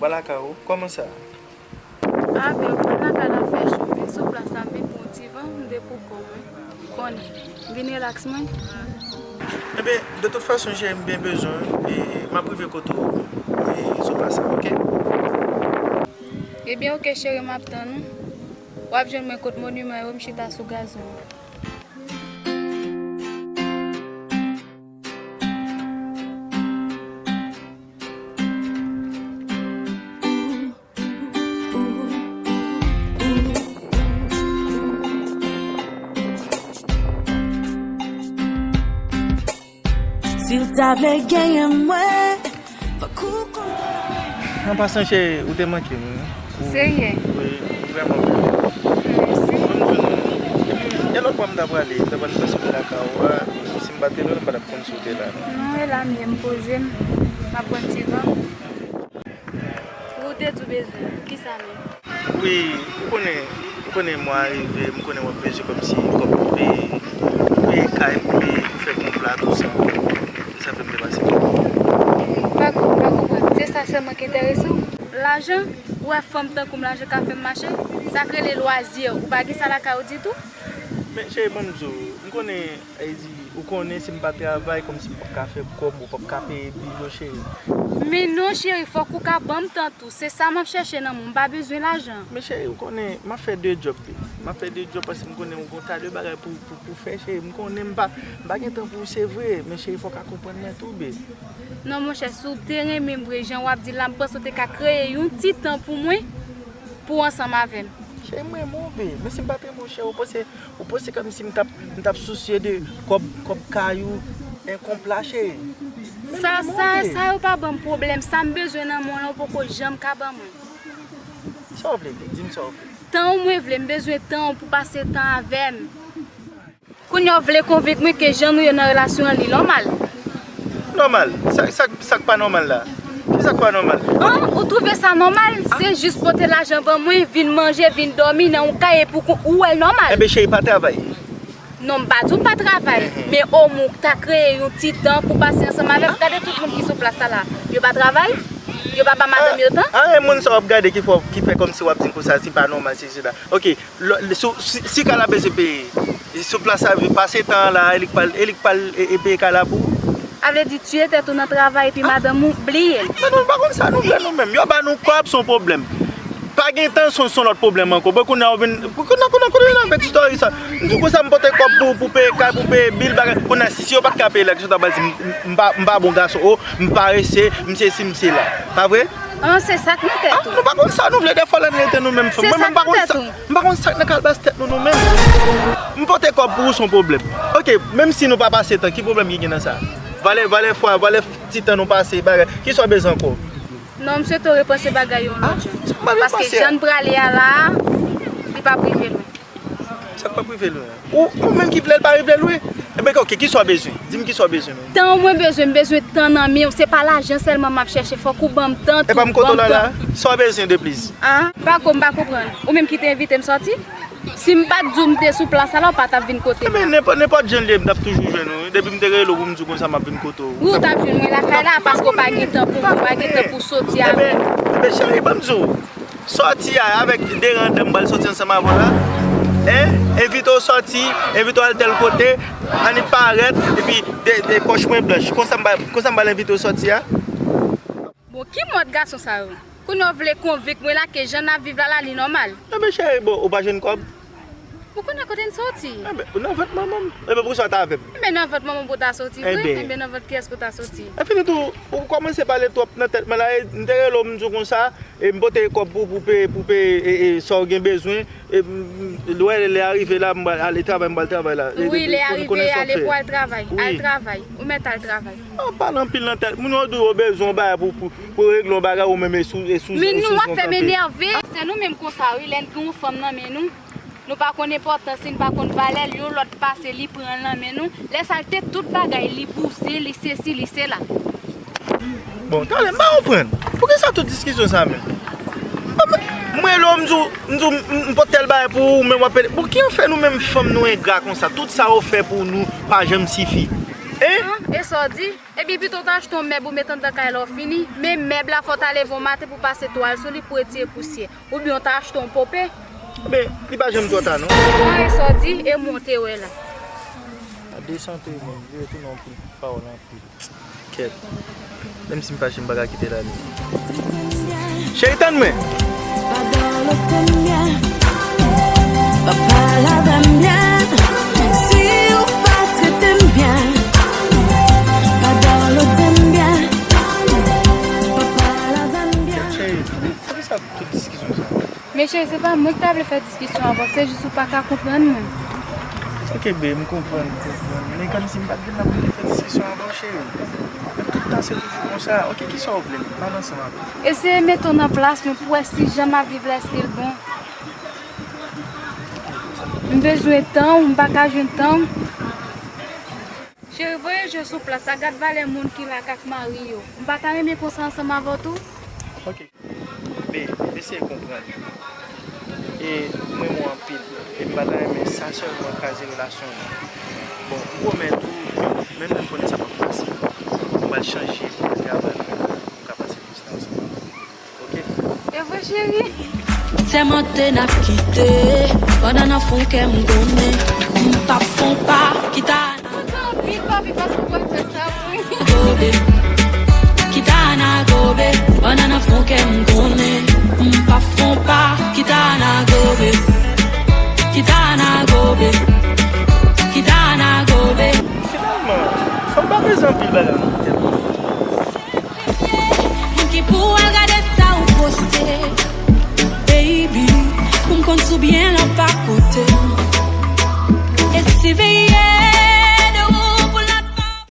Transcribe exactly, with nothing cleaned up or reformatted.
Wala ka ou, kòman sa? A byen, ou konn lakay la fè cho, men sou plas la, m vin pran yon ti van, m de pou kò mwen. Ou konnen, m vin rilaks mwen. Enben, de tout fason, cheri, m byen bezwen, e m ap rive kote ou, e sou plas la, oke? Ebyen, oke, cheri, m ap tann ou. W ap jwenn mwen kot moniman yo, m chita sou gazon an. Si w ta vle genyen mwen, fòk ou konn. An pasan, cheri, ou te manke m, wi. Ou, serye? Wi, ou vrèman bèl. Mèsi. Ban m di w non. Epi, yon lòt bò m ta prale, m ta pral pase lakay ou a, si m pa te lwen, m pa t ap konn si w te la, non. Non, e la m ye, m poze m, m ap pran ti van. Ou te di w bezwen m, poukisa menm? Wi, ou konnen, ou konnen mwa a rive, m konnen w ap bezwen kòmsi kòb pou peye, pou peye kay, pou peye, pou fè pon pla, tou sa. Se sa fè m te pase. M pa, m pa konprann. Se sa sèlman ki enterese w? Lajan? Ou wè fanm tankou m, lajan ka fè m mache? Sa k rele lwazi, ou pa gen sa lakay ou ditou? Men, cheri, ban m di w, m konnen, e di, ou konnen si m pa travay, kòmsi m p ap ka fè kòb, ou p ap ka peye bil yo, cheri. Men non, cheri, fòk ou ka ban m tan tou. Se sa m ap chèche nan moun, m pa bezwen lajan. Men cheri, ou konnen, m ap fè de djòb, wi. M ap fè de djòb paske m konnen ou gon ta de bagay pou, pou, pou fè, cheri. M konnen m pa, m pa gen tan pou ou, se vre. Men cheri, fò w ka konprann mwen tou, babe. Non, monchè, si w te renmen m vre, jan w ap di la, m panse w te ka kreye yon ti tan pou mwen, pou w ansanm avè m. Cheri, m renmen w, babe. Men si m pa t renmen w, cheri, ou panse Ou panse kòmsi m t ap, m t ap sousye de kòb, kòb kay ou, en konpla, cheri. Sa, sa, sa yo pa ban m pwoblèm. Sa m bezwen nan men w lan, ou poko janm ka ban mwen. Sa w vle, di m sa w vle. Tan w mwen vle, m bezwen tan w pou pase tan avè m. Kounye a w vle konvenk mwen ke jan nou ye nan relasyon an, li nòmal? Nòmal? Sa, sa, sa k pa nòmal la? Kisa k pa nòmal? An, ou twouve sa nòmal? Se jis pote lajan ban mwen, vin manje, vin dòmi nan yon kay epi ou, ou wè l nòmal? Enben, cheri, pa travay. Non, m pa di w pa travay, men omwen w ta kreye yon ti tan pou pase ansanm avè m. Gade tout moun ki sou plas sa la. Yo pa travay? Yo pa ba madanm yo tan? A, a, e moun sa w ap gade ki fè, ki fè kòmsi w ap di m konsa, se pa nòmal, sesi, sela. Oke, lò, si, si, si kay la bezwen peye, sou plas sa, pase tan an la, e li k pral, e li k pral, e, e peye kay la pou ou? A vle di, tiye tèt ou nan travay epi madanm ou bliye l. Men nou pa konn sa nou vle nou menm. Yo ba nou kòb, se yon pwoblèm. Pa gen tan, se, se yon lòt pwoblèm ankò. Bon, kounye a ou vin, kounye a, kounye a, kounye a vin avèk story sa. M di konsa m pote kòb pou, pou peye kay, pou peye bil, bagay. Kounye a, si, si yo pa t ka peye la, kisa w ta pral di m, m, m pa, m pa bon gason, o, m parese, m sesi, m sela. Pa vre? An, se sa k nan tèt ou. Nou pa konn sa nou vle, defwa lè n rete nou menm fanm. Mwen menm m pa konn sa. M pa konn sa k nan kalbas tèt nou, nou menm. M pote kòb pou ou, se yon pwoblèm. Oke, menm si nou pa pase tan, ki pwoblèm ki gen nan sa? Valè, valè fwa, valè ti tan nou pase, bagay. Kisa w bezwen ankò? Non, m swete w repanse bagay yo yon lòt jan. Paske jan n prale a la a, li p ap rive lwen. Sa k p ap rive lwen an? Ou, ou menm ki vle l pa rive lwen? Enben, oke, kisa w bezwen? Di m kisa w bezwen menm. Tan mwen bezwen, m bezwen tan nan men w. Se pa lajan sèlman m ap chèche, fòk ou ban m tan tou. Epa m kote w la la? Sa w bezwen de plis? A, pako, m pa konprann. Ou menm ki te envite m sòti? Si m pa t di w m te sou plas la, ou pa t ap vin kote m la. Enben, nenpòt, nenpòt jan l ye, m t ap toujou jwenn ou, wi. Depi m te rele w pou m di w konsa, m ap vin kote w. Wi, ou t ap jwenn mwen lakay la, paske w pa gen tan pou mwen, ou pa gen tan pou soti avè m. Enben, enben, cheri, ban m di w. Sòti a avèk de randan m pral sòti ansanm avè w la. Hein? Envite w sòti, envite w al tèl kote, annik parèt, epi de, de pòch mwen blanch. Konsa m pral, konsa m pral envite w sòti a. Bon, ki mòd gason sa yo? Kounye a w vle konvenk mwen la ke jan n ap viv la la, li nòmal? Enben, cheri, bon, ou pa jwenn kòb? Ou konnen kote n soti? Enben, nan vant manman m. Enben, poukisa w t avè m? Enben, nan vant manman m pou w ta soti vre. Enben, enben, nan vant kiyès pou w ta soti? Enfini tou, ou kòmanse pale twòp nan tèt mwen la, e m te rele w, m di w konsa, e m pote kòb pou, pou peye, pou peye, e, e, sa w gen bezwen, e, m, m, lè, lè a rive la, m pral ale travay, m pral travay la. E, wi, e, lè a rive, ale pou w al travay, al travay. Ou mèt al travay. An pale anpil nan tèt. Moun yo di w yo bezwen yon bagay pou, pou, pou regle yon bagay, ou menm e sou, e sou, e sou yon kanpe. Men nou ap fè m enève. Se nou menm konsa, wi, lè n gen yon fanm nan men nou, nou pa konn enpòtans li, n pa konn valè l, yon lòt pase, li pran l nan men nou. Lè sa l te tout bagay, li bouzen, li sesi, li sela. Bon, talè, m pa konprann. Poukisa tout diskisyon sa menm? Mwen, lè w m di w, m di w, m, m pote tèl bagay pou ou, men w ap pede. Bon, ki an fè nou menm fanm nou engra konsa? Tout sa yo fè pou nou pa janm sifi. Hein? E sa w di? Ebyen, pito w ta achte yon mèb ou met anndan kay la w fini. Men mèb la, fò w ta leve yon maten pou pase twal sou li pou retire pousyè. Oubyen w ta achte yon pope. Men, li pa janm twò ta, non. An, e sa w di, e mwen w te wè la. A desante, men, vire tounen yon pil pawòl anpil. Kèt. Menm si m fache, m pa ka kite l ale. Cheri, tann mwen. Pa dòlote m byen. Pa pale avè m byen. Si w pa trete m byen. Pa dòlote m byen. Pa pale avè m byen. Cheri, poukisa tout diskisyon sa? Men cheri, se pa mwen ki ta vle fè diskisyon avè w, se jis ou pa ka konprann mwen. Ok, babe, m konprann, m konprann. Men kòmsi m pa t vin la pou m te fè diskisyon avè w, cheri. Men tout tan se toujou konsa. Ok, kisa w vle? Pale ansanm avè m. Eseye mete w nan plas mwen pou wè si jan m ap viv la, èske l bon. M bezwen tan w, m pa ka jwenn tan w. Cheri, voye je w sou plas la, gad valè moun ki la k ak mari yo. M pa ta renmen konsa ansanm avè w tou. Ok. Be, eseye konprann. E m renmen w anpil. E m pa ta renmen sa sèlman kraze relasyon nou. Bon, m pwomèt ou, menm lè m konnen sa p ap fasil, m pral chanje pou m te avè nou, pou m ka pase plis tan ansanm avè w. Ok? E vre, cheri? Sèmante n ap kite, pandan nan fon kè m konnen, m p ap fon pa, kita. Kontan anpil, papi, paske w pral fè sa pou mwen. Gobe, kita na gobe, pandan nan fon kè m konnen, m p ap fon pa, kita na gobe, kita na gobe, kita na gobe. Finalman, fanm pa peze anpil bagay nan tèt mwen. Moun ki pou al gade sa ou poste, baby, pou m konn si w byen